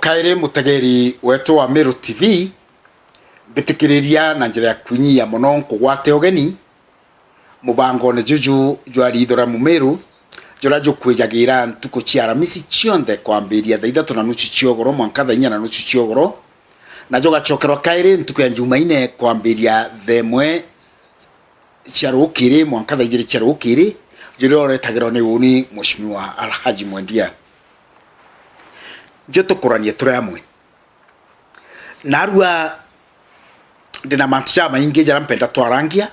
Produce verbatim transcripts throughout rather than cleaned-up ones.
Kairi mutegeri wetu wa Meru T V, mbitikiriria na njira ya kwinyia mono nkugwate ugeni mubangone juju jwa Riitho ria Mumiru, juria jukwijagira ntuku cia Aramisi cionthe kwambiria thaa ithatu na nusu cia ugoro mwanka thaa inya na nusu cia ugoro, na jugacokerwa kairi ntuku ya Njumaine kwambiria thaa imwe cia rukiri mwanka thaa ijiri cia rukiri, juria uretagirwa ni uni Mheshimiwa Alhaji Mwendia. Njo tukuranie turi amwe. Narua ndina mantu jamaingi jaria mpenda twarangia,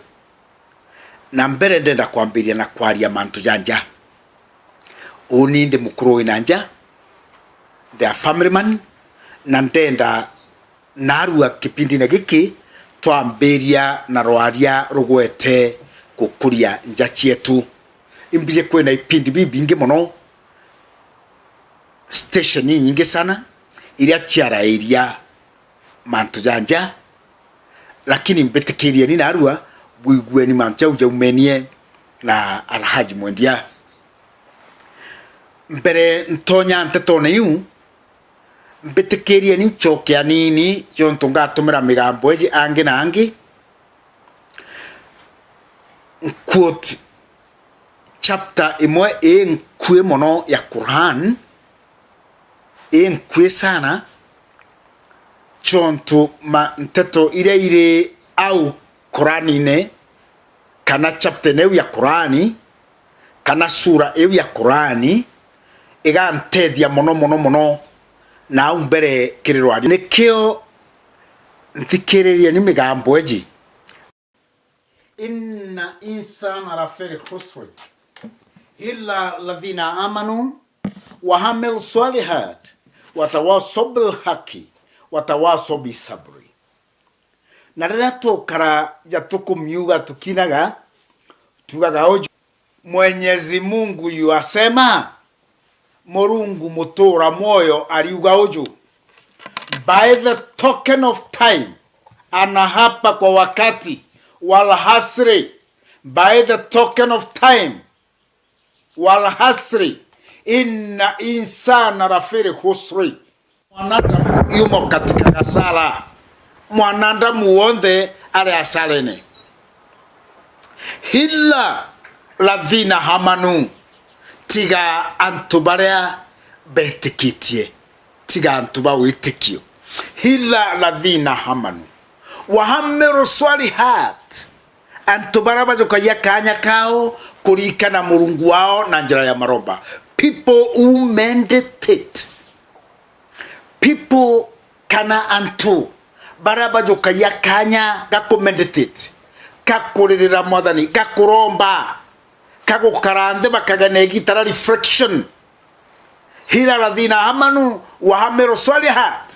na mbere ndenda kwambiria na kwaria mantu ja nja. Uni ndi mukuru wina nja, ndi a family man, na ndenda narua kipindine giki twambiria na rwaria rugwete gukuria nja cietu. Imbiji kwina ipindi bibingi mono, station inyingi sana iria ciarairia mantu ja nja, lakini mbitikirieni narua bwigueni mantu jau jaumenie na Alhaji Mwendia. Mbere ntonya ntetone iu, mbitikirieni ncoke anini jontu ngatumira migambo iji angi na angi. Nquote chapter imwe ii nkui mono ya Quran, ii nkui sana, jontu ma nteto iria iri au Quranine, kana chapter-ine iu ya Qurani, kana sura iu ya Qurani, igantethia mono, mono, mono, na au mbere kiri rwari. Nikio nthikiririeni migambo iji. Inna insana lafil khusri, illa alladhina amanu wa amilu swalihat, watawaso bil haki, watawaso bisabri. Na riria tukaraja tukumiuga tukinaga, tugaga uju, Mwenyezi Mungu yuasema, Murungu mutura mwoyo ariuga uju, by the token of time, anahapa kwa wakati, wal hasri, by the token of time, wal hasri, inna insana lafil khusri. Mwanadamu yumo katika hasara. Mwanadamu wonthe ari hasarene. Illa ladhina amanu, tiga antu baria betikitie, tiga antu ba witikio. Illa ladhina amanu wa amilu swalihat, antu baria bajukagia kanya kao kuririkana Murungu wao na njira ya maromba. People who meditate. People, kana antu baria bajukagia kanya ga kumeditate, ga kuririra Mwathani, ga kuromba, ga gukara nthi bakagena igita ria reflection. Illa ladhina amanu wa amilu swalihat,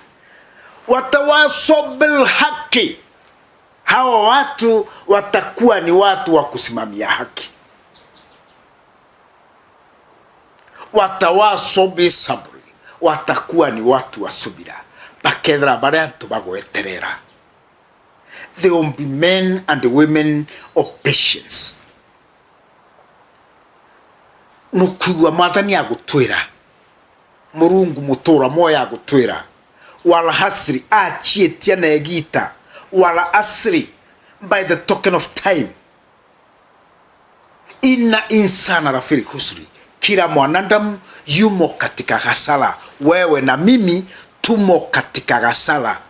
watawaso bil haki. Hawa watu watakuwa ni watu wa kusimamia haki. Watawaso bisabri, watakuwa ni watu wa subira. Bakethira bari antu bagweterera. They will be men and women of patience. Nukwigua Mwathani agutwira, Murungu mutura mwoyo agutwira, wal hasri, aciitia na igita, wal asri, by the token of time. Inna insana lafil khusri, kila mwanadamu yumo katika hasara. Wewe na mimi tumo katika hasara.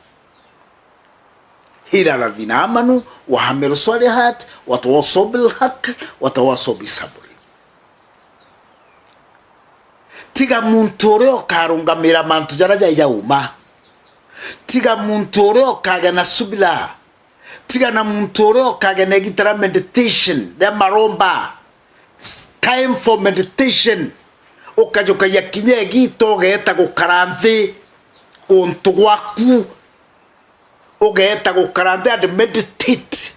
Illa ladhina amanu wa amilu swalihat, watawaso bil haq, watawaso bisabri. Tiga muntu uria ukarungamira mantu jaria jai jauma. Tiga muntu uria ukagena subira. Tiga na muntu uria ukagena igita ria meditation, ria maromba. It's time for meditation. Ukajukagia kinya igita ugeeta gukara nthi guntu gwaku. Ugeeta gukara nthi and meditate.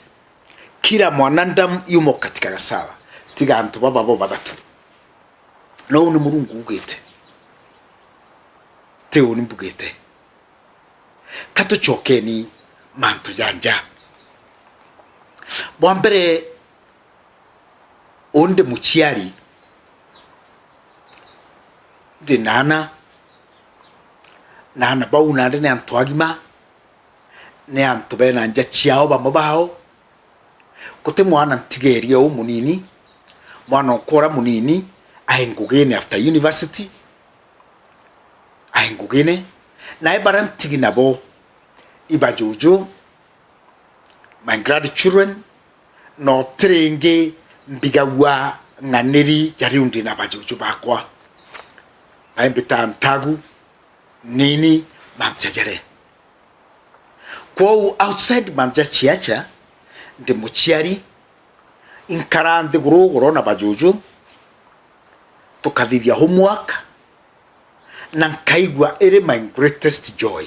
Kila mwanadamu yumo katika hasara. Tiga antu baba bo bathatu. Na uu ni Murungu ugite. Ti uu ni mbugite. Ka tucokeni mantu ja nja. Bwa mbere, uu ndi muciari, ndi na ana, Na aana bau nandi ni antu agima, ni antu bena nja ciao bamwe bao. Guti mwana ntigerie uu munini, mwana okwa uria munini ai ngugine after university, ai ngugine. Nae baria ntigi nabo ibajuju, my grandchildren, na utiringi mbigagua ng'aniri ja riu ndi na bajuju bakwa. Ai mbita ntagu, nini, mamjajare. Kwou outside mamjaciaca, ndi muciari, inkara nthiguru ugoro na bajuju, tukathithia homework, na nkaigua iri my greatest joy.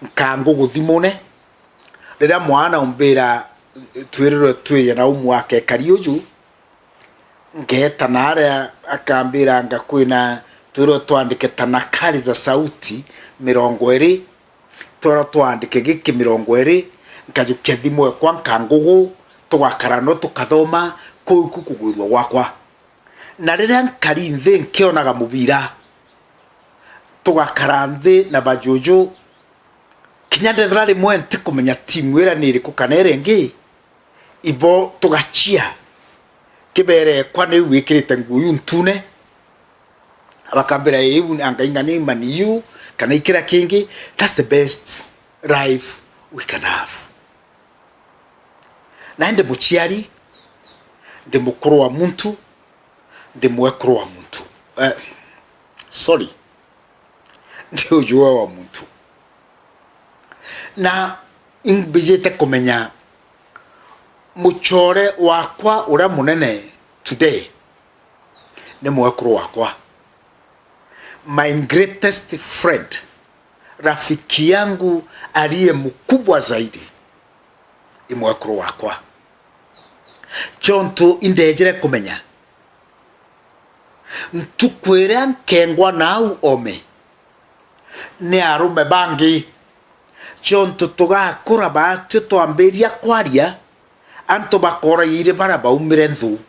Nkangugu thimune, riria mwana umbira, twirirwe twije na homework ekari uju, ngeeta naaria akambira anga kwina twirwe twandike ta nakali za sauti mirongo iri, twirwe twandike giki mirongo iri, nkajukia thimu ekwa nkangugu, tugakara no tukathoma kuu iku kugwirua gwakwa. Na riria nkari nthi nkionaga mubira, tugakara nthi na bajuju, kinya ndethira rimwe ntikumenya timu iria ni iriku kana iria ingi, ibo tugachia. Kibere ekwa niu wikirite nguo iu ntune, bakambira iu anga inga ni Man U kana ikiria kingi. That's the best life we can have. Na ndi muciari, ndi mukuru wa muntu, ndi mwekuru wa muntu. Eh, sorry. Ndi ujua wa muntu. Na imbijite kumenya mucore wakwa uria munene today ni mwekuru wakwa. My greatest friend, rafiki yangu aliye mkubwa zaidi, i mwekuru wakwa. Chontu indejire kumenya ntuku iria nkengwa nau ome ni arume bangi, chontu tugakura baatwi twambiria kwaria, antu bakoragia iri baria baumire nthu.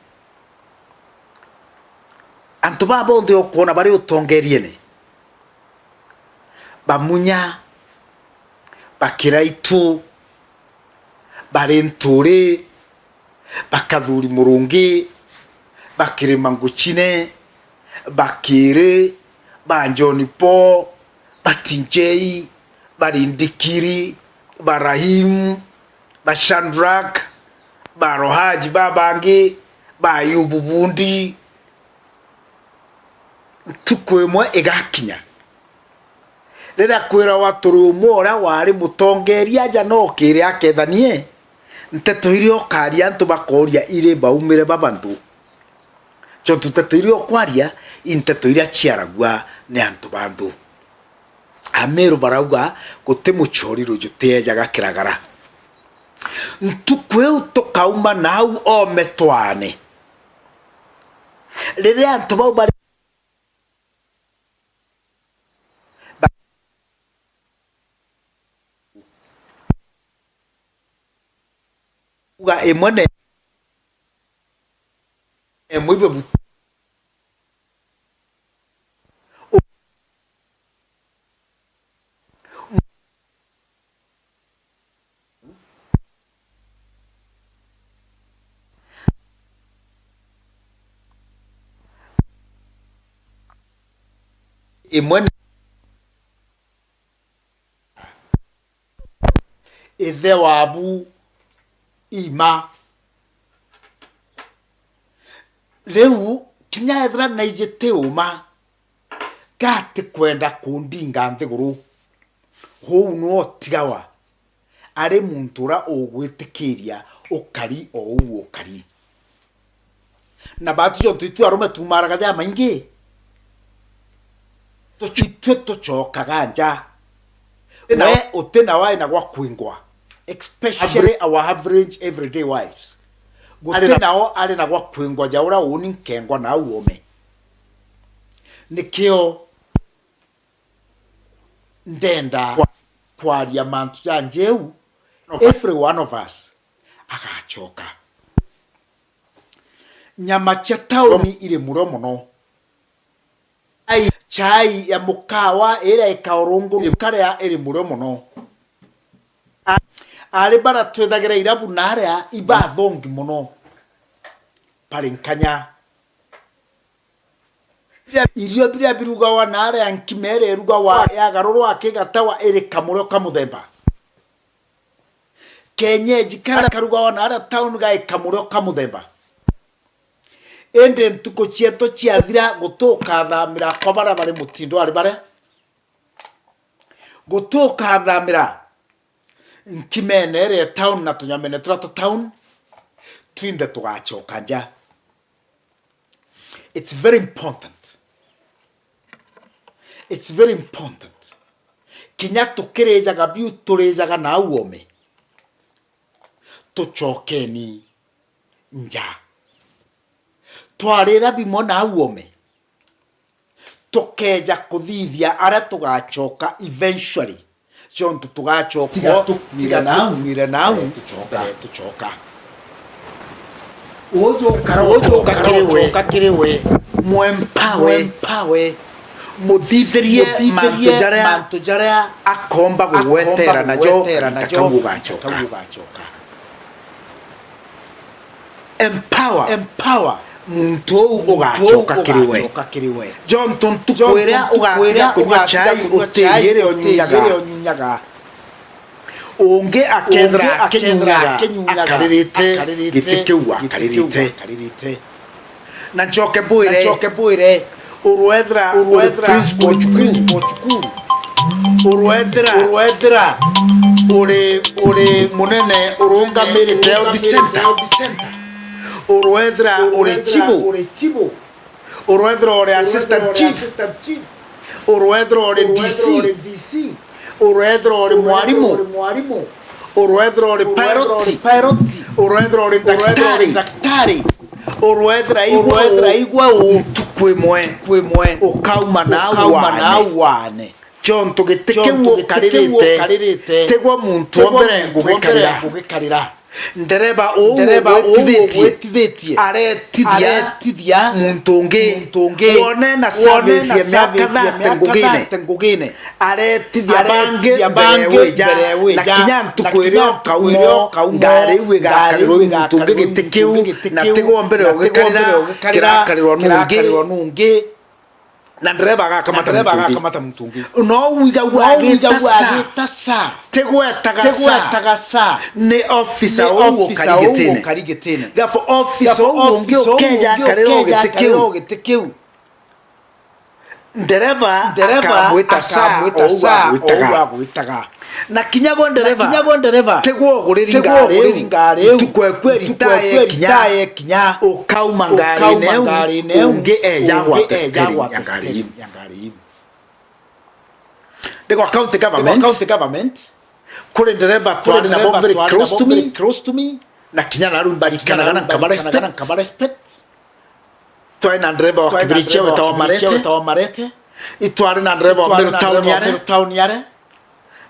Antu baa bonthe ukwona bari utongeriene, ba Munya, ba Kiraitu, bari Nturi, ba Kathuri Murungi, ba Kirima Nguchine, ba Kiri, ba John Paul, ba T J, ba Rindikiri, ba Rahim, ba Shandrak, ba Rohaji babangi, ba Ayubu Bundi. Ntuku imwe igakinya, riria kwirawa turi umwe uria wari mutongeria aja no kiri akethanie, nteto iria ukaria antu bakoria iri baumire baba nthu. Chontu nteto iria ukwaria i nteto iria ciaragua ni antu ba nthu. Ameru barauga, guti muchori ruju tiejaga kiragara. Ntuku iu tukauma nau ome twaane. Riria antu bau bari uga imwe na imwe ibwe buti. Imwe na ithe wabu ima. Riu kinya ethira naijite uma, gati kwenda kundinga nthiguru, uu nwe utigawa ari muntu uria ugwitikiria ukari o uu ukari. Na baatwi jontu itwi arume tuumaraga jamaingi, tucu-, itwi tucokaga nja. Ina- we uti nao ari na gwa kwingwa, especially our average everyday wives. Guti nao ari na gwa kwingwa ja uria uni nkengwa nau ome. Nikio ndenda kwaria mantu ja njeu, every one of us agacoka. Nyama cia tauni iri murio muno. Ai, chai ya mukawa iria ikaurunguru karia iri murio muno. A-, ari bara twithagira irabu na aria ibathongi muno. Bari nkanya. Irio biria birugawa na aria nkima iria irugawa yagarurwa akigatawa iri kamurio ka muthemba. Kenyeji karia karugawa na aria town gai kamurio ka muthemba. Indi ntuku cietu ciathira, gutukathamira kwa baria bari mutindo ari baria. Gutukathamira nkimene iria town na tunyamene turia twa town, twinthe tugacoka nja. It's very important. It's very important. Kinya tukirijaga biu turijaga na au ome. Tucokeni nja. Twarira bimwe na au ome. Tukeja kuthithia aria tugacoka eventually. Jontu tugacoka tiga tukuire nau, tukuire nau, mbere tucoka. Mbere tucoka. Uju ukara ucoka kiri we. Ucoka kiri we. Mwempawe. Mwempawe. Muthithirie mantu jaria, mantu jaria akomba gugwetera najo, gugwetera najo, kau ugacoka. Kau ugacoka. Empower. Empower. Muntu uu ugacoka kiri we. Ugacoka kiri we. Jontu ntuku iria ugatiga kunywa chai utiri iria unyunyaga. Ungi akethira akinyunyaga, akinyunyaga, akaririte, akaririte giti kiu, giti kiu akaririte, akaririte. Na ncoke mbwire, na ncoke mbwire, urwethira, urwethira uri principal cukuru, principal cukuru. Urwethira, urwethira uri, uri munene urungamirite health center. Urwethira uri chibu. Urwethira uri assistant chief. Urwethira uri D C. Urwethira uri mwarimu. Urwethira uri pilot. Urwethira uri daktari. Urwethira igwa uu. Ntuku imwe ukauma nau wane. Jontu giti kiu ukaririte, tigwe muntu wa mbere ngugikarira. Ndereba uu ugwitithitie aretithia muntu ungi. Wone na service ya miaka thate ngugine. Aretithia bangi mbere wija, na kinya ntuku iria ukauma, ngari iu igakarirwa i muntu ungi giti kiu, na tigwe mbere ugikarira, kirakarirwa nungi. Na ndereba agakamata muntu ungi. No wigagua agita saa. Tigwetaga saa. Ni officer uu ukari gitine. Therefore, officer uu ungi ukeja akarira o giti kiu. Ndereba akamwita saa o uu agwitaga. Na kinya gwe ndereba, tigwe uguriri ngari iu. Ntuku eku eritae ekinya, ukauma ngarine iu, ungi eja agwate steering ya ngari iu. Ndigwa county government, kuri ndereba twari nabo very close to me, na kinya naru mbarikanaga na nkaba respect. Twari na ndereba wa Kibirichia wetagwa Marete. Itwari na ndereba wa Meru Town yare.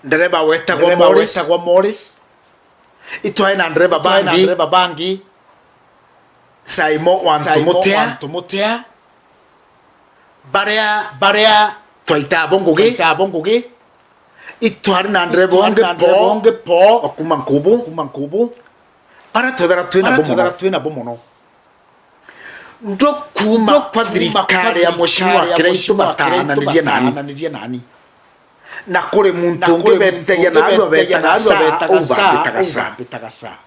Ndereba wetagwa Morris. Itwari na ndereba bangi. Saimo wa Ntu Mutea. Baria, baria twaita abo ngugi. Itwari na ndereba ungi Paul wa kuma Nkubu. Baria twethera twi nabo mono. Ndukuma kwa thirikari ya Mheshimiwa Kiraitu bataananirie nani. Na kuri muntu ungi betagia narua betaga saa, uu bambitaga saa.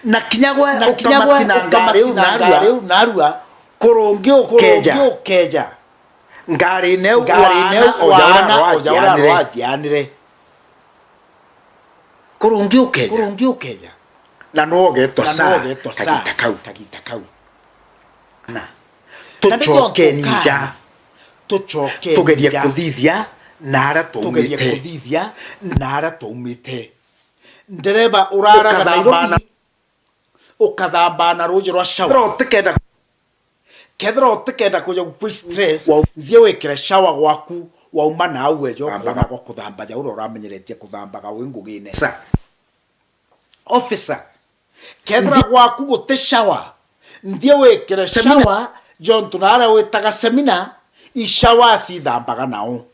Na kinya gwe ukamatina ngari iu narua, kuri ungi ukeja. Ngari iu uana o ja uria arwajianire. Kuri ungi ukeja. Na nwe ugetwa saa kagita kau. Na tucokeni nja. Tugerie kuthithia na aria twaumite. Ndereba uraraga Nairobi, ukathamba na ruuji rwa shower. Kethira utikenda, kethira utikenda kuja gukwi stress, thie wikire shower gwaku, wauma na au eja ukona gwa kuthamba ja uria uramenyeretie kuthambaga wi ngugine. Sa. Officer, kethira gwaku guti shower, nthie wikire shower, jontu na aria witaga seminar, Icia wacithambaga nao.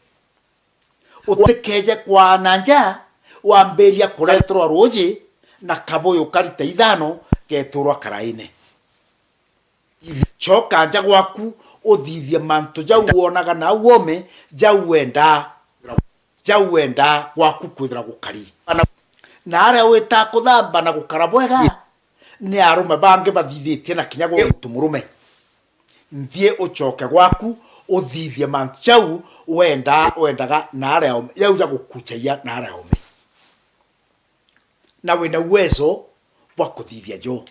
Utikeje kwaana nja, wambiria kureterwa ruuji na kabuyu karita ithano geturwa karaine. Coka nja gwaku, uthithie mantu jau wonaga nau oome, jau wendaa, jau wendaa gwaku kwithira gukari. Na aria witaa kuthamba na gukara bwega, ni arume bangi bathithitie na kinya gwe muntu murume. Nthii ucoke gwaku, uthithie mantu jau wendaa, wendaga na aria oome, jau ja gukuchagia na aria oome. Na wina uwezo bwa kuthithia jo.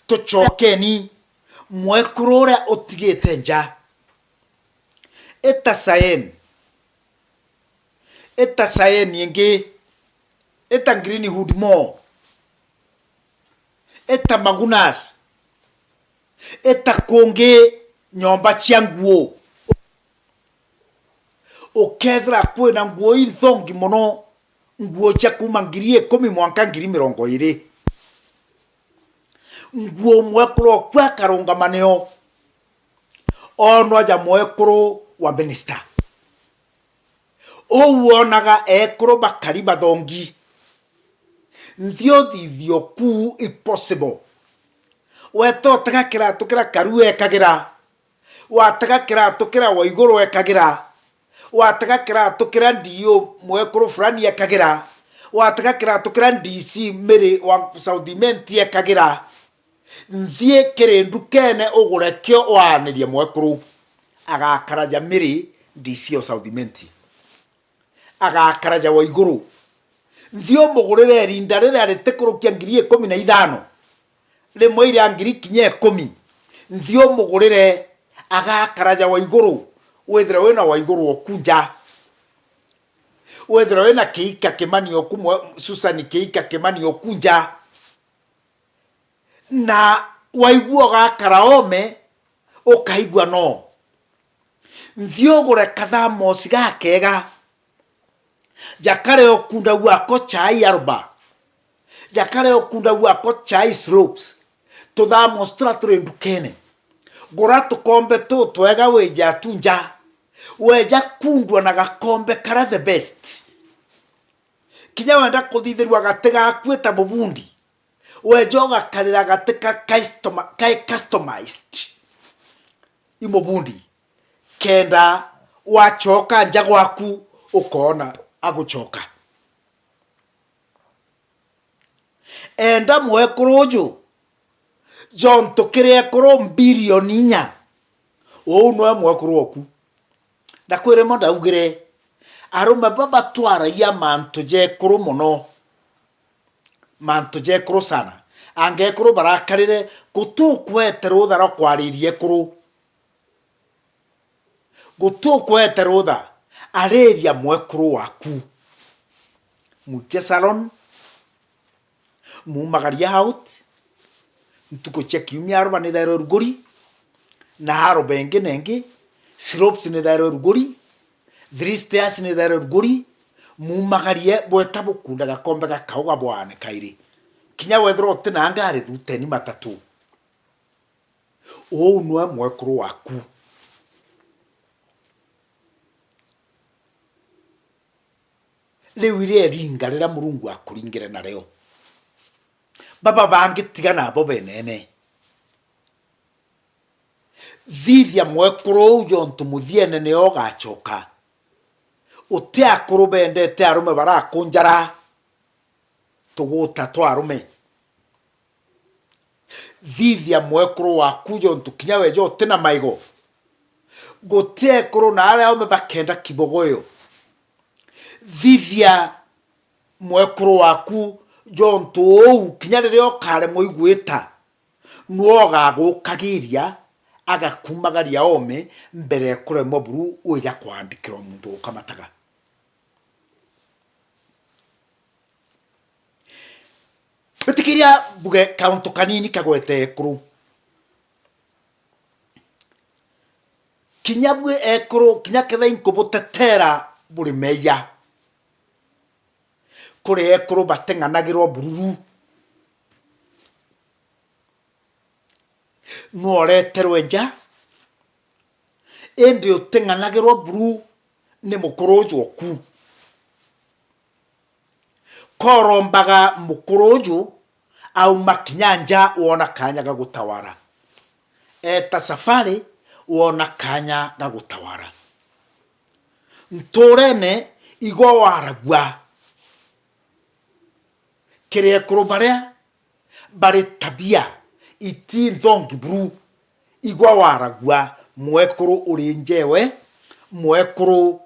Tucokeni, mwekuru uria utigite nja. Ita Sayen. Ita Sayen ingi. Ita Greenwood Mall. Ita Magunas. Ita kungi nyomba cia nguo. Ukethira kwina nguo inthongi mono, nguo cia kuuma ngiri ikumi mwanka ngiri mirongo iiri. Nguo mwekuru oku akarungama nio, onwa ja mwekuru wa minister. Uu wonaga ekuru bakari bathongi. Nthii uthithie oku impossible. Weta utega kiratu kiria Karu ekagira. Watega kiratu kiria Waiguru ekagira. Watega kiratu kiria D O mwekuru fulani ekagira. Watega kiratu kiria D C Mary wa South Imenti ekagira. Nthii kiri ndukene ugure kio waanirie mwekuru. Agakara ja Mary D C o South Imenti. Agakara ja Waiguru. Nthii umugurire irinda riria ritikurukia ngiri ikumi na ithano, rimwe iria ngiri kinya ikumi. Nthii umugurire, agakara ja Waiguru, withire wina Waiguru oku nja. Withire wina Kiika Kimani oku mwe-, Susan Kiika Kimani oku nja. Na waigua ugakara oome, ukaigua no. Nthii ugure kathamos gakega. Jakare ukunda gwako chai Alba. Jakare ukunda gwako chai Slopes. Tuthamos turia turi ndukene. Gura tukombe tu twega wije tu nja. Weja kundwa na gakombe karia the best. Kinya wenda kuthithirua gati gaku ita mubundi. Weja ugakarira gati ka customer-, ka customized i mubundi, kenda wacoka nja gwaku ukoona agucoka. Enda mwekuru uju jontu kiri ekuru mbilioni inya. Uu nwe mwekuru oku. Ndakwire mo ndaugire, arume baba twaragia mantu ja ekuru mono. Mantu ja ekuru sana. Anga ekuru barakarire, gutukwete rutha rwa kwariria ekuru. Gutukwete rutha, ariria mwekuru waku. Mutie salon, mumagaria out, ntuku cia kiumia Alba nithairwe ruguri, na Alba ingi na ingi, Slopes nithairwe ruguri, Three Stairs nithairwe ruguri, mumagarie bweta bukunda gakombe ga kauga bwaane kairi. Kinya wethirwa utina ngari, thuteni matatu. Uu nwe mwekuru waku. Riu iria iringa riria Murungu akuringire nario. Baba bangi tiga nabo benene. Thithia mwekuru uu jontu muthiene nio ugacoka. Uti akuru bendete arume barakunjara tuguta twa arume. Thithia mwekuru waku jontu kinya weja uti na maigo. Guti ekuru na aria aume bakenda kibogoyo. Thithia mwekuru waku jontu uu kinya riria ukaremwa igwita, nwe ugagukagiria agakumagaria ome mbere ya kuremwa buru wija kwandikirwa muntu gukamataga. Bitikiria mbuge kauntu kanini kagwete ekuru. Kinya bwi ekuru, kinya kethira inkubutetera buri meya. Kuri ekuru bateng'anagirwa bururu. Nworeterwe nja, indi uting'anagirwa buru ni mukuru uju oku. Korombaga mukuru uju auma kinya nja, wona kanya ga gutawara. Eta safari, wona kanya ga gutawara. Ntuurene igwa waragua kiri ekuru baria bari tabia iti nthongi buru. Igwa waragua, mwekuru uri njewe, mwekuru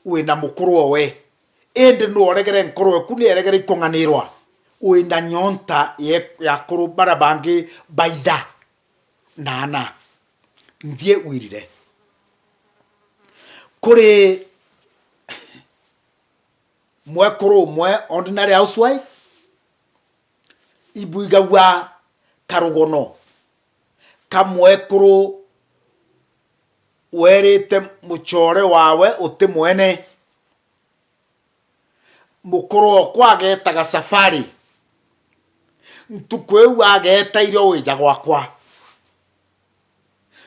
wina mukuru owe. Indi nu oregere nkoro eku nieregere ikung'anirwa? Wina nyonta ye-, ya akuru baria bangi baitha na ana. Nthie wirire. Kuri mwekuru umwe, ordinary housewife, ibwigagua karugono ka mwekuru werite mucore wawe uti mwene. Mukuru okwa agetaga safari. Ntuku iu ageta irio wija gwakwa.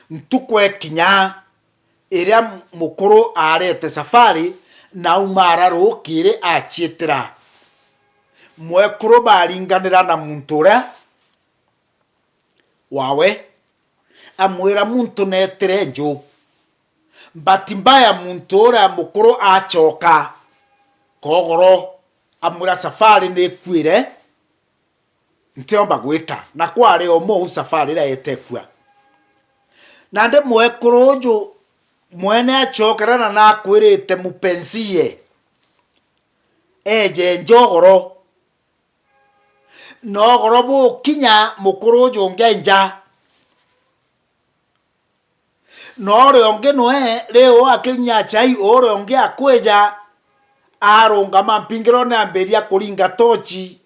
Ntuku ekinya, iria mukuru arete safari, na auma ara rukiri aciitira. Mwekuru baringanira na muntu uria wawe, amwira, "Muntu neetire nju." Bahati mbaya muntu uria mukuru acoka kogoro, amwira, "Safari ni ikuire." Ntiomba gwita, na kwari o mou safari iria yetekua. Nandi mwekuru uju mwene acokera na nakwirite mupenzie eje njogoro. Nogoro bukinya mukuru uju ungi aija. Na uria ungi nwe riu akinyia chai, uria ungi akwija, arungama mpingirone ambiria kuringa tochi,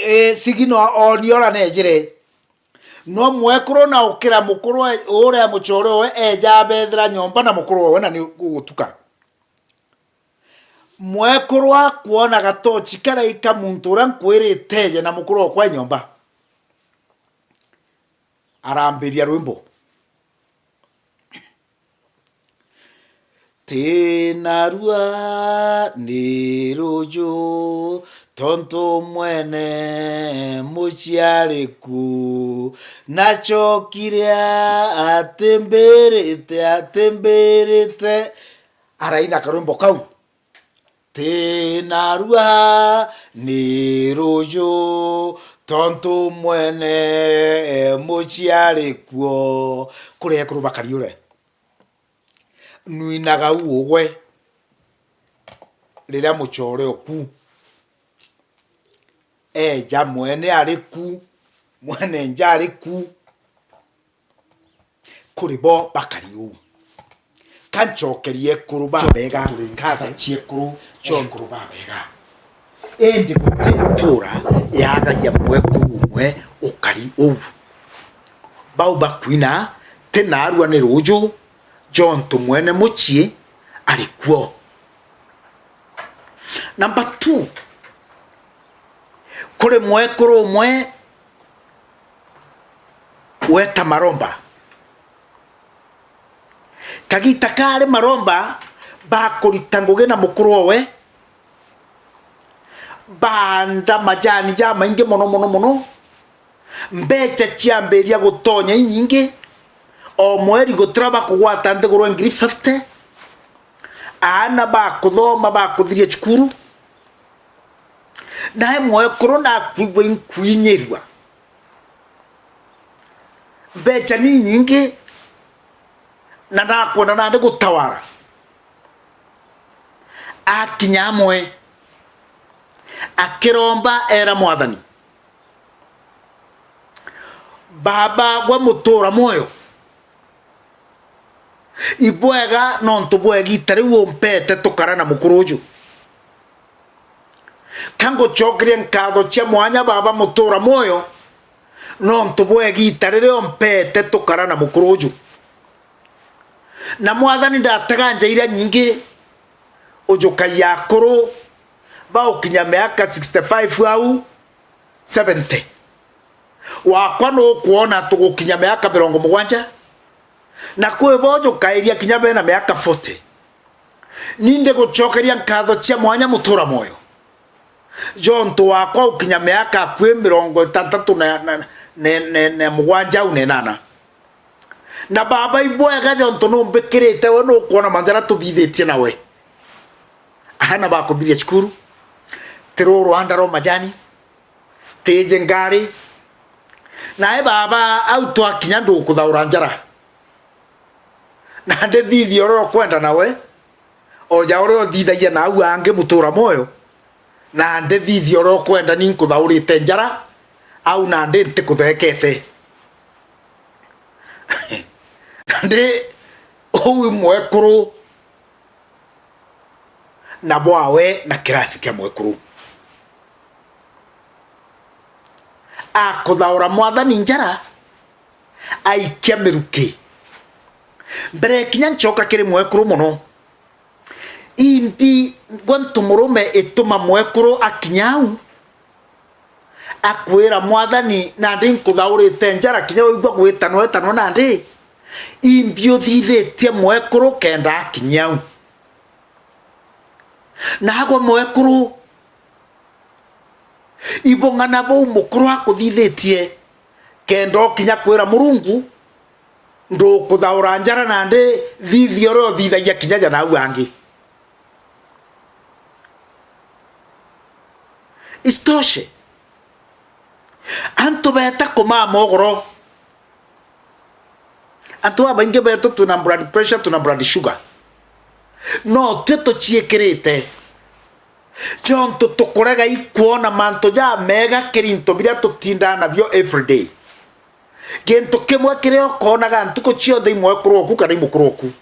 e, sigino ooni ora nejire. No mwekuru na ukira mukuru e-, uria mucore we eja abethira nyomba na mukuru we na ni gugutuka. Mwekuru akwona gatochi karaika muntu uria nkwirite eje na mukuru okwa nyomba. Arambiria rwimbo. Ti narua ni ruju, tontu mwene muciari ku, nacokire atimbirite, atimbirite. Araina karwimbo kau. Ti narua ni ruju, tontu mwene muciari kuo. Kuri ekuru bakari ure. Nwinaga u ugwe riria mucore oku eja, mwene ari ku, mwene nja ari ku. Kuri bo bakari uu. Ka ncokerie ekuru babega, nkatha ciekuru cia ekuru babega. Indi guti ntura yaagagia mwekuru umwe ukari uu. Bau bakwina, ti naarua ni ruuju, jontu mwene mucii ari kuo. Number two, kuri mwekuru umwe weta maromba. Kagita kaari maromba bakurita ngugi na mukuru owe, baanda majani jamaingi mono mono mono, mbecha ciambiria gutonya inyingi, o mweri gutira bakugwata nthiguru ngiri fifty, aana bakuthoma bakuthiria cukuru, nae mwekuru nakwigua inkuinyirua. Mbecha ni nyingi, na nakwenda nandi gutawara. Akinya amwe, akiromba, era Mwathani, Baba gwa mutura mwoyo, ibwega nontu bwa igita riu umpete tukara na mukuru uju. Ka ngucokerie nkatho cia mwanya, Baba mutura mwoyo, nontu bwa igita riria umpete tukara na mukuru uju. Na Mwathani, ndatega nja iria nyingi, ujukagia akuru baukinya miaka sixty-five au seventy. wakwa nukwona tugukinya miaka mirongo mugwanja, na kwi bo jukairia kinya bena miaka forty. Ni ndigucokeria nkatho cia mwanya mutura mwoyo, jontu wakwa ukinya miaka akui mirongo itantatu na, na, na, na, na mugwanja au na inana. Na baba, ibwega jontu numbikirite, we nukwona manjara tuthithitie nawe. Aana bakuthiria cukuru, ti ruu rwanda rwa majani, tiji ngari. Nae baba, au twakinya ndukuthaura njara. Na ndithithia uria ukwenda nawe, o ja uria uthithagia na au angi mutura mwoyo, na ndithithia uria ukwenda ni nkuthaurite njara, au nandi ntikuthekete. Nandi uu mwekuru na bwawe na kirasi kia mwekuru. Akuthaura mwathani njara, aikia miruki. Mbere kinya ncoka kiri mwekuru mono, imbi gwa ntumurume ituma mwekuru akinya au, akwira, "Mwathani, nandi nkuthaurite njara kinya waigua gwitanwa itanwa nandi, imbi uthithitie mwekuru kenda akinya au?" Nagwe mwekuru, ibong'ana buu mukuru akuthithitie, kenda ukinya kwira Murungu, ndukuthaura njara nandi, thithia uria uthithagia kinya ja nau angi. Isitoshe, antu beeta kumaa mogoro. Antu babaingi beetu twina blood pressure, twina blood sugar. No twi tuciikirite. Jontu tukurega ikwona mantu jamega kiri into biria tutindaa nabio everyday. Gintu kimwe kiria ukonaga ntuku cionthe i mwekuru oku kana i mukuru oku.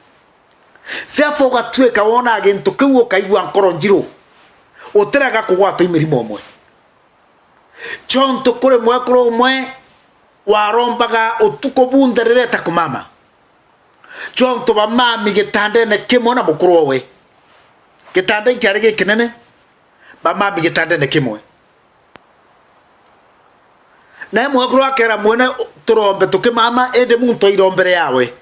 Therefore, ugatwika wona gintu kiu ukaigua nkoro njiru. Utirega kugwatwa i mirimo umwe. Jontu kuri mwekuru umwe warombaga utuku bunthe riria ita kumama. Jontu bamami gitandene kimwe na mukuru owe. Gitanda kiari gikinene, bamami gitandene kimwe. Nae mwekuru akera mwene, "Turombe tukimama, indi muntu airombere yawe."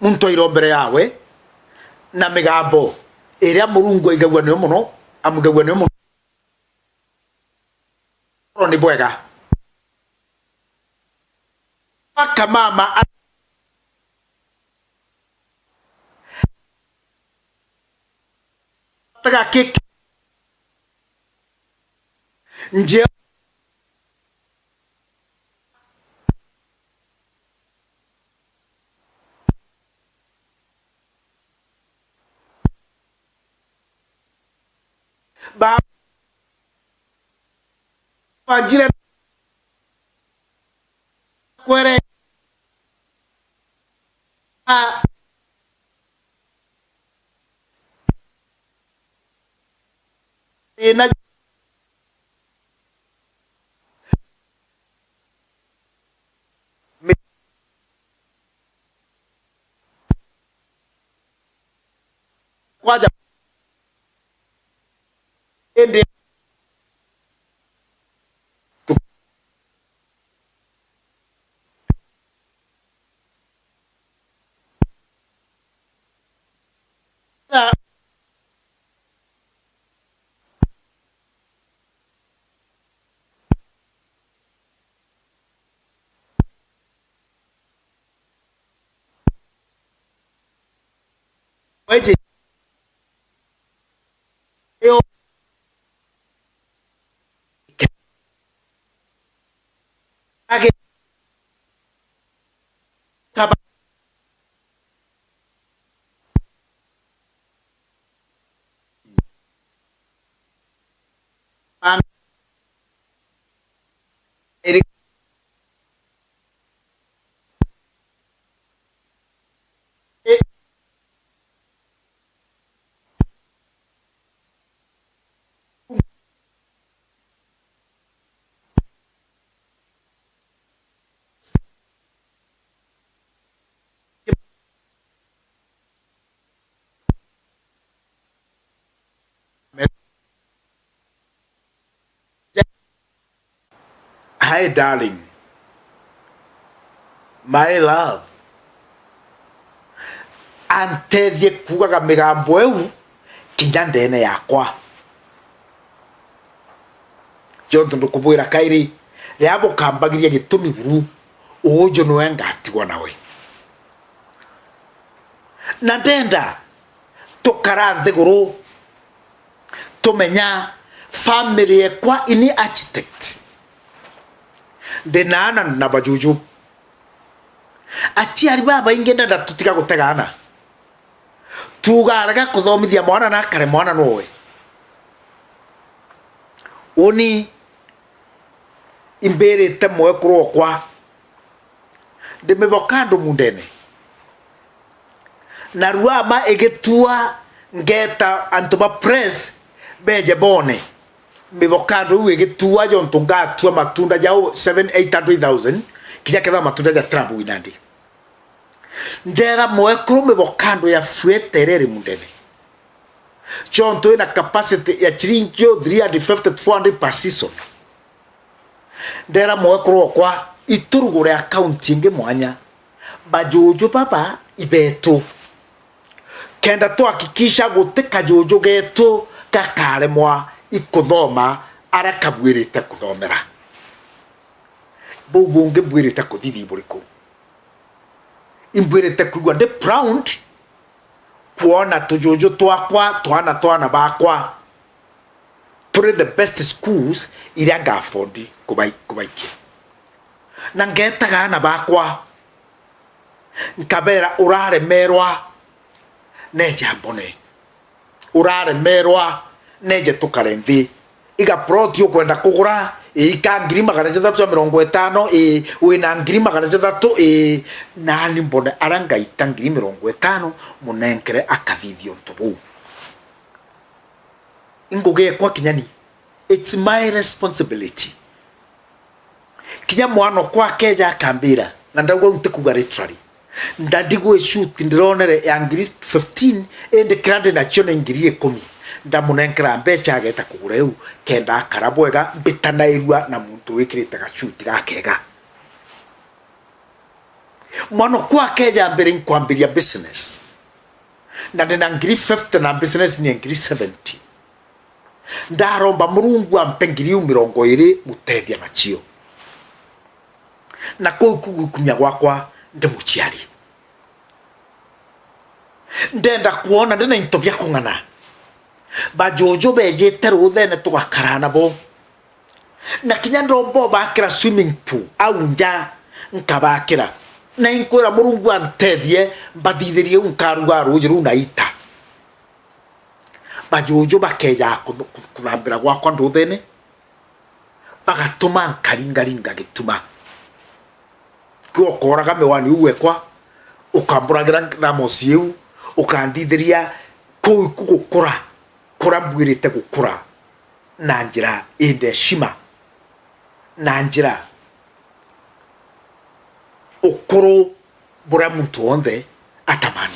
Muntu airombere yawe na migambo iria Murungu aigagua niyo mono, amwigagua niyo mono. Ni bwega. Akamama a-, atega kiki. Nje- Ba-, banjire kwere-, a-, ina kwaja indi "Hi darling, my love." Antethie kuugaga migambo iu kinya ndeene yakwa. Jontu ndukubwira kairi, riria bukambagiria gitumi buru, uuju niwe ngatigwa nawe. Na ndenda tukara nthiguru tumenya family yekwa ini architect. Ndi na ana na bajuju. Aciari babaingi ndenda tutiga gutega ana. Tuuga arega kuthomithia mwana na akare mwana nowe. Uni imbirite mwekuru okwa, ndimiboka andu mundene. Na ruama igitua, ngeta antu ba press beje bone. Miboka andu iu igitua jontu ngatua matunda jao seven, eight hundred thousand, kija ketha matunda ja Trump winandi. Ndera mwekuru miboka andu ya fuete ireri mundene. Jontu ina capacity ya chiringi three hundred fifty to four hundred per season. Ndera mwekuru okwa, iturugure account ingi mwanya. Bajuju baba ibetu. Kenda twahakikisha guti kajuju getu gakaremwa ikuthoma aria kabuirite kuthomera. Buu bungi mbwirite kuthithi buriku? Imbwirite kwigua ndi proud kwona tujuju twakwa, twana, twana bakwa turi the best schools iria nga afford kubai-, kubaikia. Na ngetaga ana bakwa, nkabera, "Uraremerwa, neja mbone. Uraremerwa, neje tukare nthi. Iga plot ukwenda kugura, ii, ka ngiri magana jathatu na mirongo itano, ii, wina ngiri magana jathatu, ii, nani mbone aria ngaita ngiri mirongo itano, munenkere akathithia untu buu." Ingugi ekwa kinya ni, it's my responsibility. Kinya mwana okwa akeja akambira, na ndauga uu ntikuuga literally, ndadi gwi suit ndironere ya ngiri fifteen, indi kiria ndi nacio ni ngiri ikumi. Ndamunenkera mbecha ageta kugura iu, kenda akara bwega, mbitanairua na muntu wikirite ga suit gakega. Mwana okwa akeja mbere inkwambiria business, na ndina ngiri fifty na business ni ngiri seventy. Ndaromba Murungu ampe ngiri iu mirongo iri gutethia nacio. Na kuu kugwikumia gwakwa ndi muciari. Ndenda kwona ndina into bia kung'ana. Bajuju bejite ruthene tugakara nabo. Na kinya ndomba ubakira swimming pool au nja, nkabakira. Na inkwira Murungu antethie, mbathithirie u nkaruga ruuji ruu na ita. Bajuju bakeja ku-, ku-, kuthambira gwakwa nduthene, bagatuma nkaringaringa gituma. Kiu ukoraga miwani uu wekwa, ukamburagira thamosi iu, ukandithiria kuu iku gukura, kuria mbwirite gukura na njira indi heshima, na njira ukuru buria muntu wonthe atamani.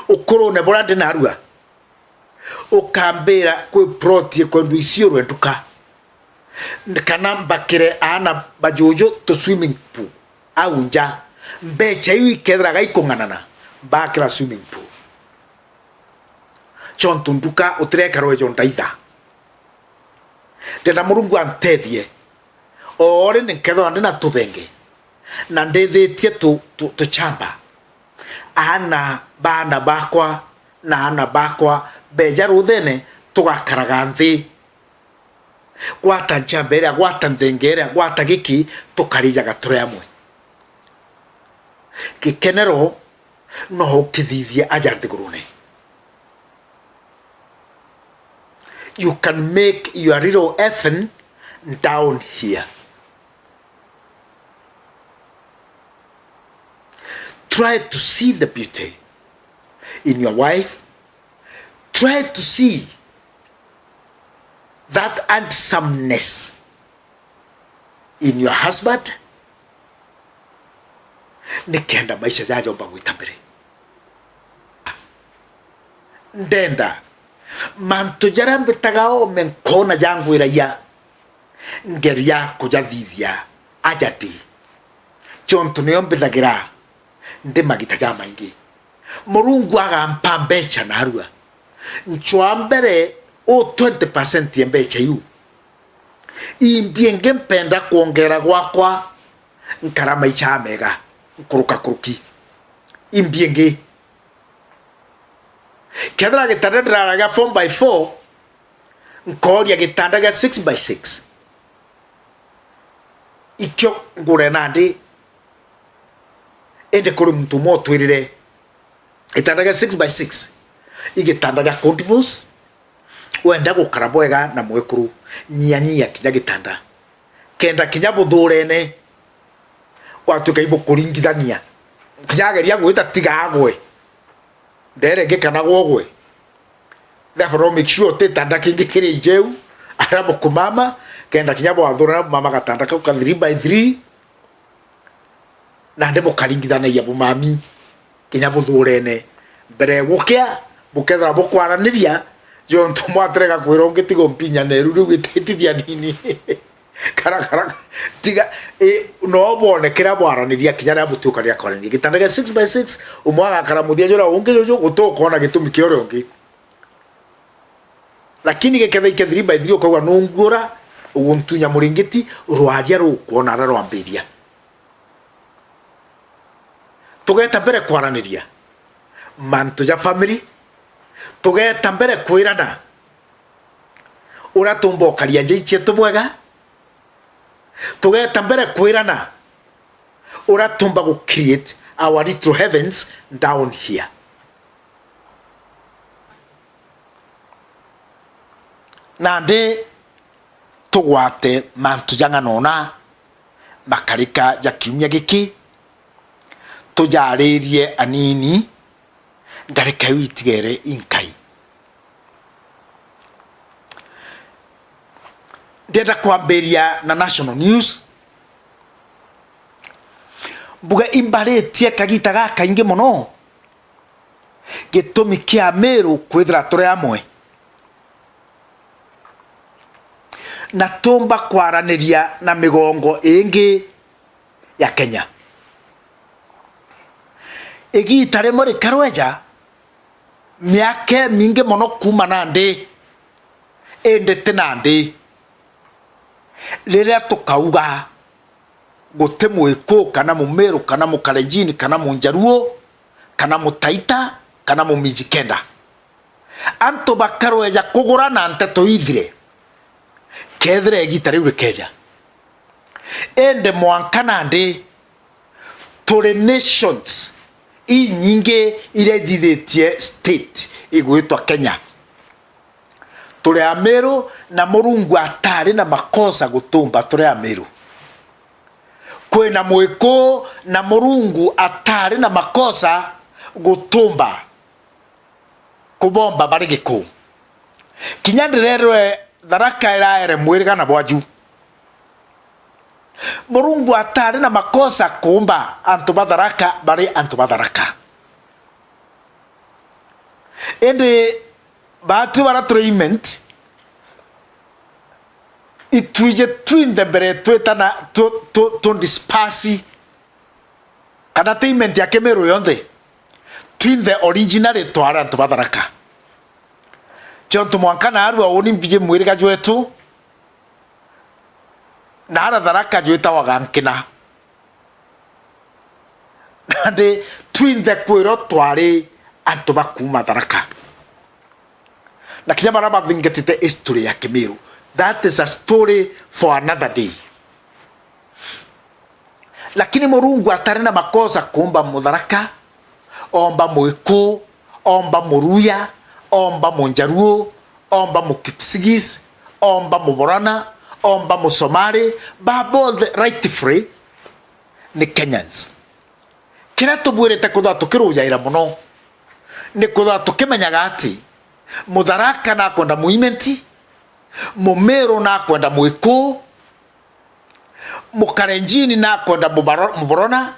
Ukurune buria ndi narua, ukambira kwi plot ikwendwa iciurwe nduka, kana mbakire aana bajuju tu swimming pool au nja, mbecha iu ikethiraga ikung'anana, mbakira swimming pool. Chontu nduka utireka rwejo ndaitha. Ndenda Murungu antethie. O ri ni nkethirwa ndi na tuthenge, na ndithitie tu, tu, tuchamba. Aana, baana bakwa na aana bakwa beja ruthene, tugakaraga nthi. Gwata nchamba iria, gwata nthenge iria, gwata giki, tukarijaga turi amwe. Gikenero no ukithithie aja nthigurune. You can make your little heaven down here. Try to see the beauty in your wife. Try to see that handsomeness in your husband, nikenda maisha jajomba gwita mbere. Ndenda mantu jaria mbitaga ome nkona jangwiragia, Ngeria kujathithia aja ndi, jontu nio mbithagira ndi magita jamaingi. Murungu agampa mbeca narua, ncwaa mbere u twenty percent ya mbeca iu, imbi ingi mpenda kwongera gwakwa, nkara maica mega nkuruka kuruki. Imbi ingi, kethira gitanda ndirara gia four by four, nkooria gitanda gia six by six. Ikio ngure nandi, indi kuri muntu umwe utwirire, gitanda gia six by six i gitanda gia condifues. Wenda gukara bwega na mwekuru, nyia nyia kinya gitanda, kenda kinya buthurene, gwatuika ibukuringithania, kinya ageria gwita tiga agwe. Ndere ingi kana gwogwe. Therefore, make sure utitanda kingi kiri njeu, ara bukumama, kenda kinya bwathurana bumama gatanda kau ka three by three, nandi bukaringithanagia bumami kinya buthurene. Mbere gukia, bukethira bukwaraniria, jontu mwatirega kwira ungi tiga umpinya neru riu gititithia nini. Kara, kara, tiga, i, no bone kiria bwaraniria kinya riria butuka ria kwaraniria. Gitanda gia six by six, umwe agakara muthia juria ungi juju, gutukona gitumi kia uria ungi. Lakini gikethira i kia three by three, ukauga, "Nunguura, uguntunya muringiti, rwaria rukwona aria rwambiria." Tugeta mbere kwaraniria mantu ja family, tugeta mbere kwirana uria tumba ukaria nja cietu bwega, tugeta mbere kwirana uria tumba gu create our little heavens down here. Nandi tugwate mantu ja ng'anona makarika ja kiumia giki, tujaririe anini, ndarika iu itigere inkai. Ndienda kwambiria na national news. Mbuge imbaritie kagita gakaingi mono, gitumi kia Amiru kwithira turi amwe na tumba kwaraniria na migongo ingi ya Kenya. Igita rimwe rikarweja, miaka imingi mono kuuma nandi, indi ti nandi, riria tukauga, guti Muiku, kana Mumiru, kana Mukalenjin, kana Munjaruo, kana Mutaita, kana Mumijikenda. Antu bakarweja kugura na nteto ithire, kethira igita riu rikeja. Indi mwanka nandi, turi nations inyingi iria ithithitie state igwitwa Kenya. Turi Amiru, na Murungu atari na makosa gutumba turi Amiru. Kwina Muiku, na Murungu atari na makosa gutumba kubomba bari Gikuu. Kinya ndirerwe Tharaka iraere mwiriga na bwaju. Murungu atari na makosa kuumba antu ba Tharaka bari antu ba Tharaka. Indi baatu bara turi Imenti, itwiji twinthe mbere twitana tu, tu, tu disperse, kana ti Imenti ya Kimiru yonthe, twinthe originally twari antu ba Tharaka. Jontu mwanka naarua uni mbiji mwiriga jwetu, na ara Tharaka jwitawa Gankina. Nandi twinthe kwiro twari antu ba kuuma Tharaka. Na kinya bara bathingatite history ya Kimiru, that is a story for another day. Lakini Murungu atari na makosa kuumba Mutharaka, omba Muiku, omba Muruya, omba Munjaruo, omba Mukipsigis, omba Muborana, omba Musomali, ba bonthe rightfully ni Kenyans. Kiria tubwirite kwithirwa tukirujaira mono ni kwithirwa tukimenyaga ati Mutharaka nakwenda Muimenti, Mumiru nakwenda Muiku, Mukalenjini nakwenda Mubaro-, Muborona,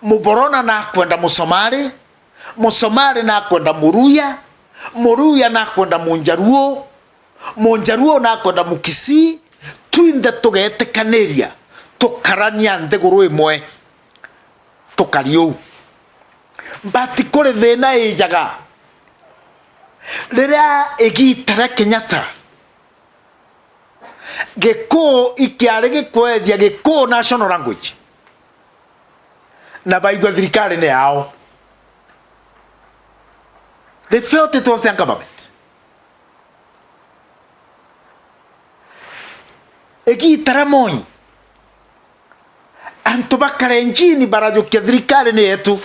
Muborona nakwenda Musomali, Musomali nakwenda Muruya, Muruya nakwenda Munjaruo, Munjaruo nakwenda Mukisii, Twinthe tugetikaniria, tukarania nthiguru imwe, tukari uu. But kuri thina ijaga riria igiita ria Kenyatta, Gikuu ikiari gikwethia Gikuu national language, na baigua thirikari ni yao. They felt it was their government. Igiita ria Moi, antu ba Kalenjin barajukia thirikari ni yetu,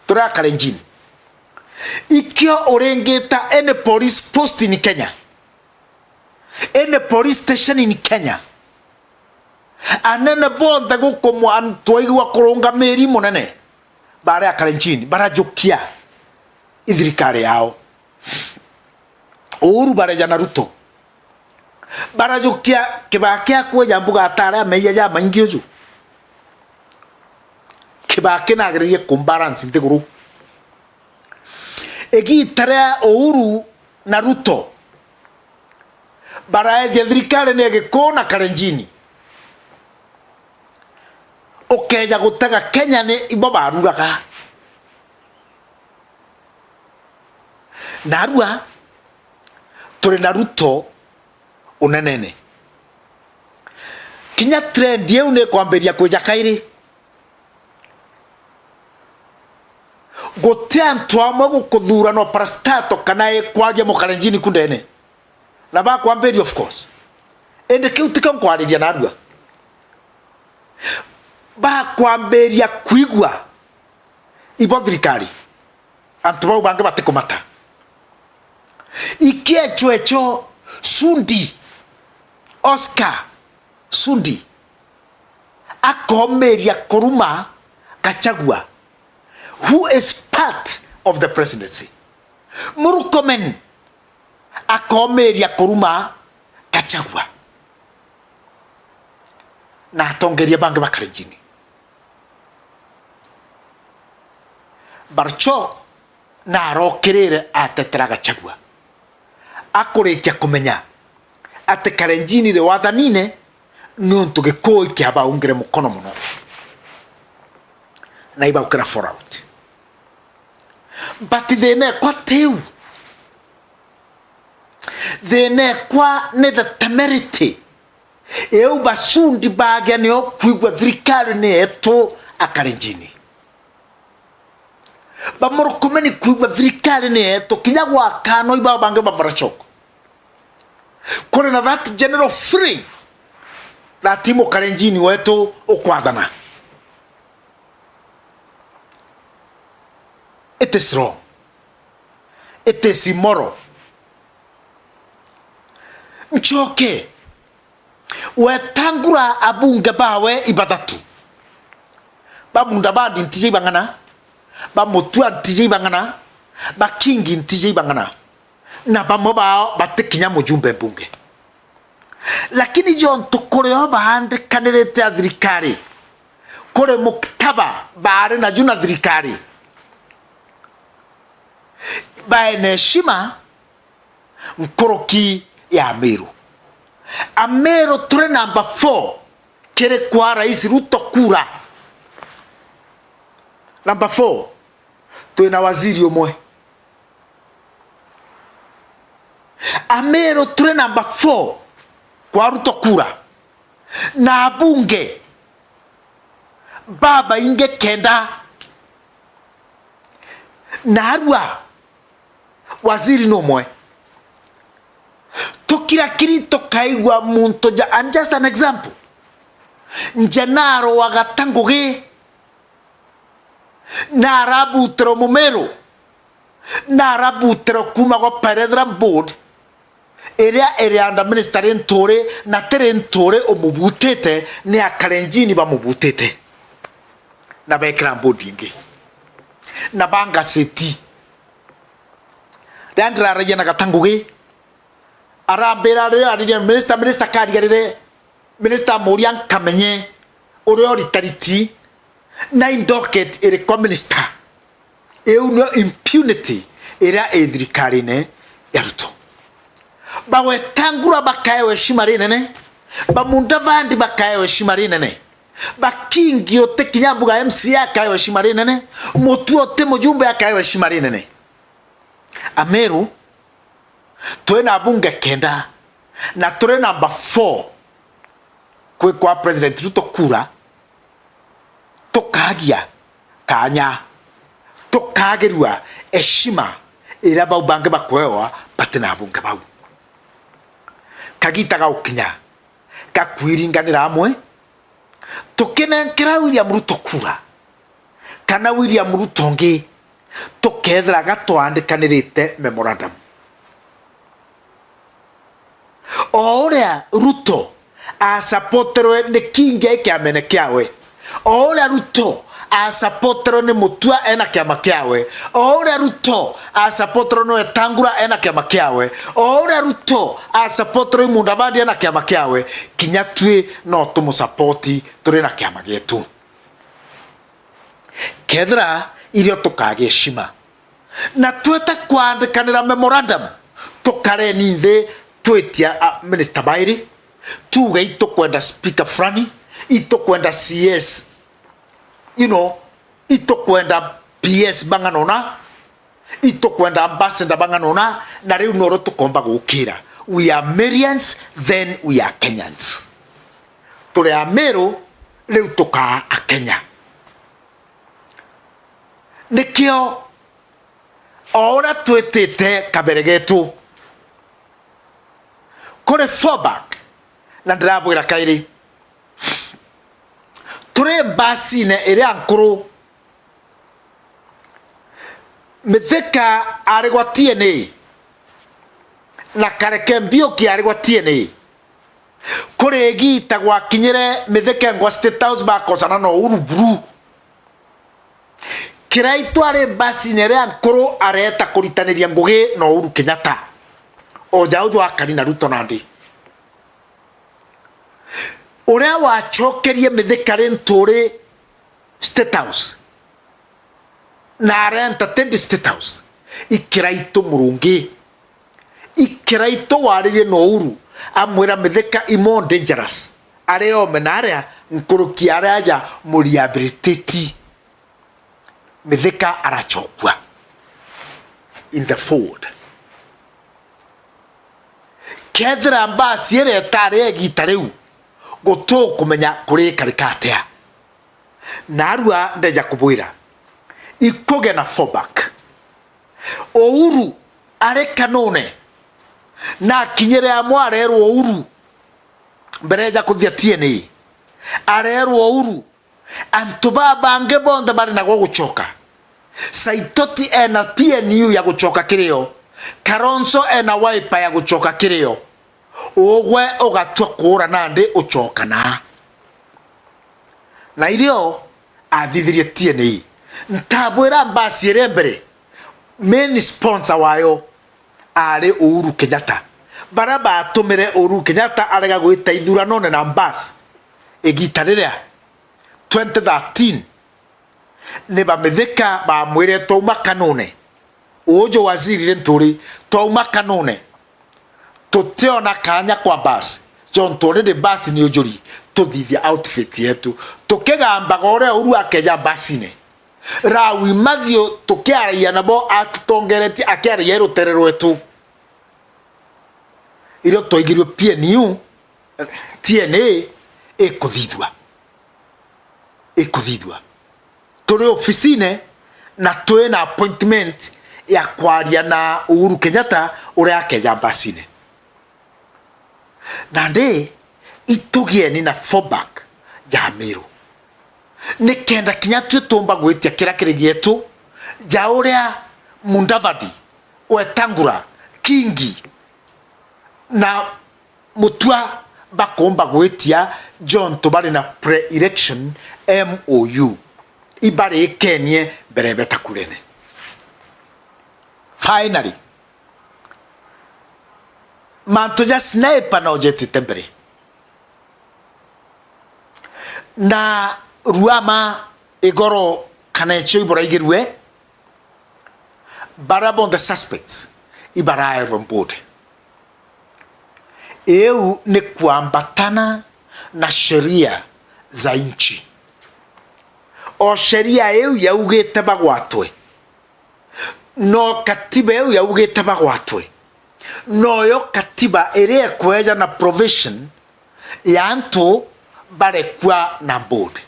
turi a Kalenjin. Ikio uringita any police post in Kenya, any police station in Kenya, anene bonthe guku mwa-, twaigua kurungamiri munene, baria Kalenjin barajukia ithirikari yao. Uhuru bareja na Ruto. Barajukia Kibaki akwija mbuga atari ameia jamaingi uju. Kibaki nageririe kumbalance nthiguru. Igiita ria Uhuru na Ruto, baraethia thirikari ni ya Gikuu na Kalenjin. Ukeja gutega Kenya ni ibo baruraga. Narua turi na Ruto unenene. Kinya trend iu ni ikwambiria kwija kairi. Guti antu amwe gukuthuranwa parastato kana ikwagia Mukalenjin ku ndene. Na bakwambiria, of course. Indi kiu tikio nkwariria narua. Bakwambiria kwigua ibo thirikari. Antu bau bangi batikumata. Ikiechwecho Sudi, Oscar Sudi, akomiria kuruma Gachagua, who is part of the presidency. Murkomen akomiria kuruma Gachagua na atongeria bangi ba Kalenjin. Barchok na arokirire atetera Gachagua, akurikia kumenya ati Kalenjin ri wathanine niuntu Gikuu ikiabaungire mukono mono na ibaukira fall out. But thina ekwa tiu. Thina ekwa ni the temerity iu Basundi bagia nio kwigua thirikari ni yetu a Kalenjin. Ba Murkomen kwigua thirikari ni yetu, kinya gwakano ibao bangi ba Barchok. Kuri na that general feeling that i Mukalenjin wetu ukwathana. It is wrong. It is immoral. Nchoke, Wetangula abunge bawe ibathatu. Ba Mudavadi ntiji ibang'ana, ba Mutua ntiji ibang'ana, ba Kingi ntiji ibang'ana. Na bamwe bao batikinya mujumbe mbunge. Lakini jontu kuri o baandikanirite a thirikari, kuri muktaba baari naju na thirikari, baena heshima nkuruki ya Amiru. Amiru turi namba four kiri kwa Rais Ruto kura. Namba four, twina waziri umwe. Amiru turi namba four kwa Ruto kura. Na abunge babaingi kenda. Narua waziri ni umwe. Tukirakiri tukaigua muntu ja, and just an example. Njenaro wa Gata Ngugi narabutirwe Mumiru, narabutirwe kuma gwa Pyrethrum Board, iria iri under minister Linturi, na ti Linturi umubutite, ni Akalenjin bamubutite na bekira board ingi na bangaceti. Riria ndiraragia na Gata Ngugi, arambira riria ariria minister, minister karigarire, minister amuria nkamenye uria uritariti, na i docket iri kwa minister. Iu nio impunity iria i thirikarine ya Ruto. Ba Wetangula bakaewa heshima rinene, Ba Mudavadi bakaewa heshima rinene. Ba Kingi uti kinya mbuga M C A akaewa heshima rinene. Mutua uti mujumbe akaewa heshima rinene. Ameru, twi na abunge kenda, na turi namba four kwi kwa President Ruto kura, tukagia kanya, tukagirua heshima iria bau bangi bakwewa bati na abunge bau. Kagita gaukinya ga kwiringanira amwe, tukinenkera William Ruto kura, kana William Ruto ungi, tukethira gatwandikanirite memorandum. O uria Ruto asapoterwe ni Kingi ai kiamene kiawe, o uria Ruto asapoterwe ni Mutua ena kiama kiawe, o uria Ruto asapoterwe ni Wetangula ena kiama kiawe, o uria Ruto asapoterwe ni Mudavadi ena kiama kiawe, kinya twi no tumusapoti turi na kiama gietu. Kethira irio tukagia heshima, na tweta kwandikanira memorandum, tukareni nthi twitia, ah, minister bairi, tuuge itukwenda speaker fulani, itukwenda C S, you know, itukwenda P S bang'anona, itukwenda ambassador bang'anona, na riu noro tukomba gukira. We are Merians, then we are Kenyans. Turi Ameru, riu tukaa Akenya. Nikio o uria twitite kabere getu kuri Fobac, na ndirabwira kairi, turi mbasine iria nkuru. Mithika ari gwa T N A, na Kareke Mbiuki ari gwa T N A. Kuri igiita gwakinyire Mithika engwa State House bakosana na Uhuru buru. Kiraitu ari mbasine iria nkuru areta kuritaniria ngugi na Uhuru Kenyatta. O ja uju akari na Ruto nandi. Uria wacokerie Mithika ri Nturi State House, na ara entertained State House, i Kiraitu Murungi. I Kiraitu waririe na Uhuru, amwira Mithika i more dangerous, aria ome na aria nkuruki aria aja mu rehabilitate. Mithika aracokua in the forward. Kethira mbasi iria itari ya igiita riu, gutukumenya kurikarika atia. Narua ndeja kubwira, ikuge na Fobac. Uhuru ari kanune, na akinyire amwe arerwa Uhuru, mbere eja kuthia T N A, arerwa Uhuru, antu baa bangi bonthe bari nagwo gucoka. Saitoti ena P N U ya gucoka kiri yo, Kalonzo ena Wiper ya gucoka kiri yo. Ugwe ugatua kuura nandi ucoka naa. Na irio athithirie T N A. Ntabwira mbasi iria mbere, main sponsor wayo ari Uhuru Kenyatta. Baria batumire Uhuru Kenyatta arega gwita ithuranone na mbasi igiita riria twenty thirteen, ni ba Mithika bamwire, "Twauma kanune, uju waziri ri Nturi, twauma kanune, tutiona kanya kwa bus, jontu already bus ni ujuri, tuthithia outfit yetu." Tukigambaga uria Uhuru akeja busine, Lawi Mathiu tukiaragia nabo atutongeretie, akiaragia i rutere rwetu. Irio twaigirue P N U, T N A ikuthithua. Ikuthithua. Turi ofisine na twi na appointment ya kwaria na Uhuru Kenyatta uria akeja mbasine. Nandi itugieni na Fobac ja Meru, nikenda kinya twi tumba gwitia kiria kiri gietu, ja uria Mudavadi, Wetangula, Kingi na Mutua bakumba gwitia, jontu bari na pre-election M O U, ibarikenie mbere beta kurene. Finally, mantu ja sniper no jetite mbere. Na ruama igoro kana ecio iburaigirue, baria bonthe suspects ibaraerwa mbudi. Iu ni kwambatana na sheria za nchi. O sheria iu yaugite bagwatwe, no katiba iu yaugite bagwatwe, noyo katiba iria ikweja na provision ya antu barekua na board.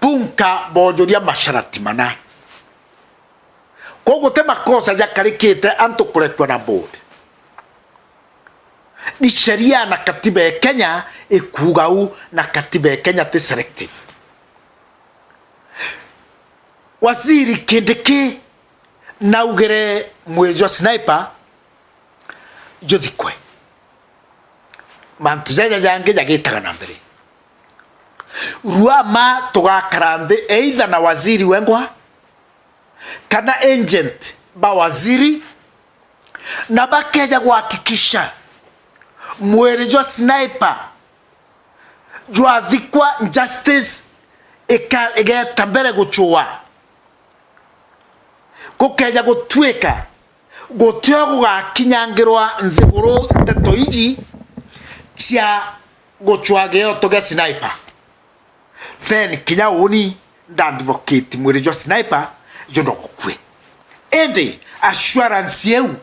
Bunka bojuria masharati mana. Kwou guti makosa jakarikite antu kurekua na board. Ni sheria na katiba ya Kenya ikuuga u, na katiba ya Kenya ti selective. Waziri Kindiki naugire mwiri jwa Sniper juthikwe. Mantu jaja jangi jagitaga na mbere. Rua ma tugakara nthi either na waziri wengwa kana agent ba waziri, na bakeja gwakikisha mwiri jwa Sniper jwathikwa, justice ika-, igeta mbere guchua. Gukeja gutuika gutio gugakinyangirwa nthiguru nteto iji cia guchwa gioto gia Sniper, then kinya uni nda advocate mwiri jwa Sniper ju no gukue. Indi assurance iu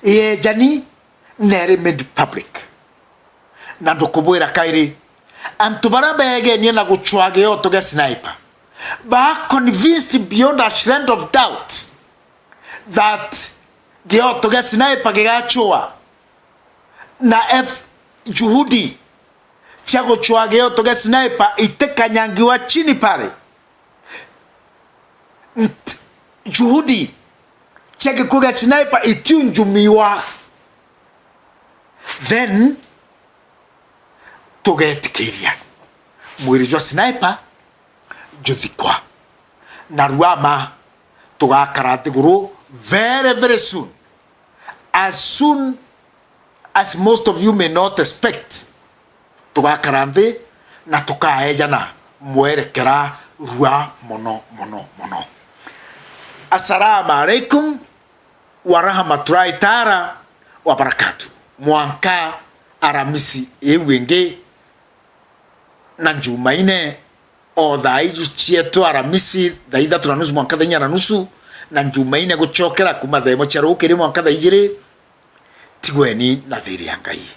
yeejani na iri made public. Na ndukubwira kairi, antu baria beegenie na guchwa gioto gia Sniper ba convinced beyond a shred of doubt that gioto gia Sniper gigachwa, na if juhudi cia guchwa gioto gia Sniper itikanyangiwa chini pale, nt-, juhudi cia gikuu gia Sniper itiunjumiwa, then tugetikiria mwiri jwa Sniper juthikwa. Na rua ma tugakara nthiguru very, very soon. As soon as most of you may not expect, tugakara nthi na tukaejana mwerekera rua mono, mono, mono. Assalamu alaikum wa rahmatullahi taala wa barakatuh. Mwanka Aramisi iu ingi, na Njumaine o thaa iji cietu, Aramisi thaa ithatu na nusu mwanka thaa inya na nusu, na Njumaine guchokera kuma thaa imwe cia rukiri mwanka thaa ijiri. Tigweni na thiri ya Ngai.